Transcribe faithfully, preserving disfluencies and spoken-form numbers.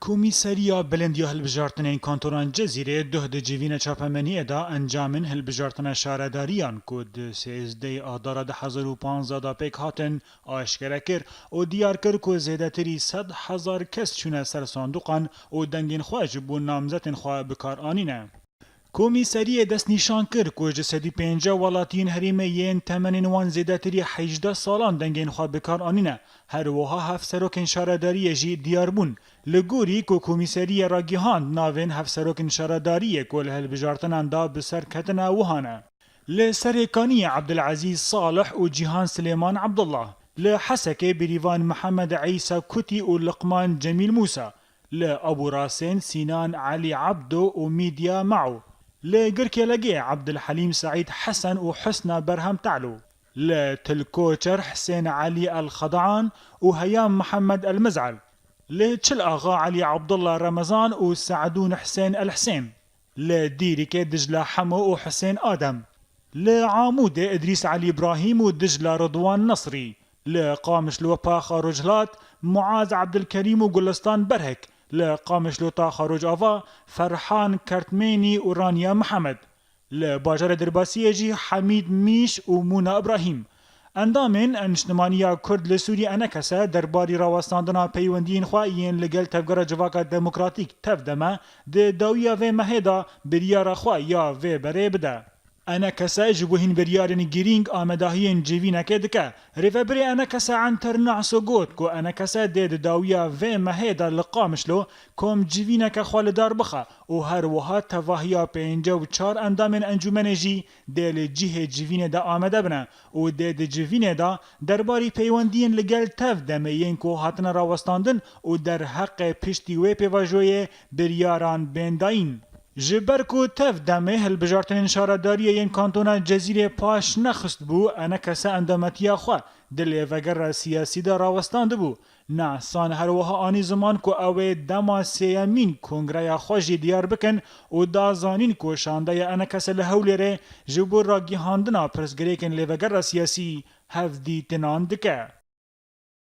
Komîseriya Bilind ya Hilbijartinên Kantonan Cezîrê duh di civîna çapemeniyê de encamên hilbijartina şaredariyan ku di sêzdehê Adara du hezar û panzdeh de pêk hatin aşkere kir û diyar kir ku zêdetirî sed hezar kes çûne ser sanduqan û dengên xwe ji bo namzetên xwe bi kar anîne. Komîseriyê destnîşan kir ku ji sedî pêncî welatiyên herêmê yên temenên wan zêdetirî hejdeh salan dengên xwe bi kar anîne. Her wiha heft serokên şaredariyê jî diyar bûn. Li gorî ku komîseriyê ragihand, navên heft serokên şaredariyê ku li hilbijartinan de bi ser ketine wiha ne. Li Serêkaniyê Ebdulezîz Salih û Cîhan Silêman Ebdullah. Li Hesekê Bêrîvan Mihemed Îsa Kutî û Liqman Cemîl Mûsa. Li Aburasên Sînan Elî Ebdo û Mîdya Mao. Li Girkêlegê Ebdulhelîm Seîd Hesen û Husna Berhem Talo. Li Tilkoçer Hisên Elî El Xedan û Heyam Mihemed El Miz'el. Li Çil Axa Elî Abdullah Remezan û Se'dûn Hisên El Hisên. Li Dîrikê Dicla Hemo û Hisên Adem. Li Amûdê Idrîs Elî Îbrahîm û Dicla Ridwan Nesrî. Li Qamişlo Paxa Rojhilat Muaz Ebdilkerîm û Gulistan Berhik. Li Qamişlo Taxa Rojava Ferhan Kertmênî û Raniya Mihemed. Li bajarê Dirbasiyê jî Hemîd Mîş û Mûna Îbrahîm. Endamên Niştimaniya Kurd li Sûriyê, ENKS, derbarî rawestandina peywendiyên xwe yên li gel Tevgera Civaka Demokratîk, TEV-DEM'e, di dawiya vê mehê de biryara xwe ya vê berê bide. ENKS ji bo hîn biryarên girîng amadehiyên civînekê dike. Rêvebirê ENKS Enter Naso got ku ENKS dê di dawiya vê mehê de li Qamişlo kom civîneke xwe li dar bixe û her wiha tevahiya pêncî û çar endamên encûmenê jî dê li cihê civînê de amade bine û dê di civînê de derbarî peywendiyên li gel TEV-DEM'ê yên ku hatine rawestandin û derheqê piştî wê pêvajoyê biryaran bên dayîn. Ji ber ku TEV-DEM'ê hilbijartinên şaredariyê yên kantona Cezîrê paş nexistbû, ENKS endametiya xwe di lêvegera siyasî de rawestandibû. Nahsan her wiha anî ziman ku ew ê dema sêyemîn kongreya xwe jî diyar bikin û da zanîn ku şandeya ENKS li Hewlêrê ji bo ragihandina pirsgirêkên lêvegera siyasî hevdîtinan dike.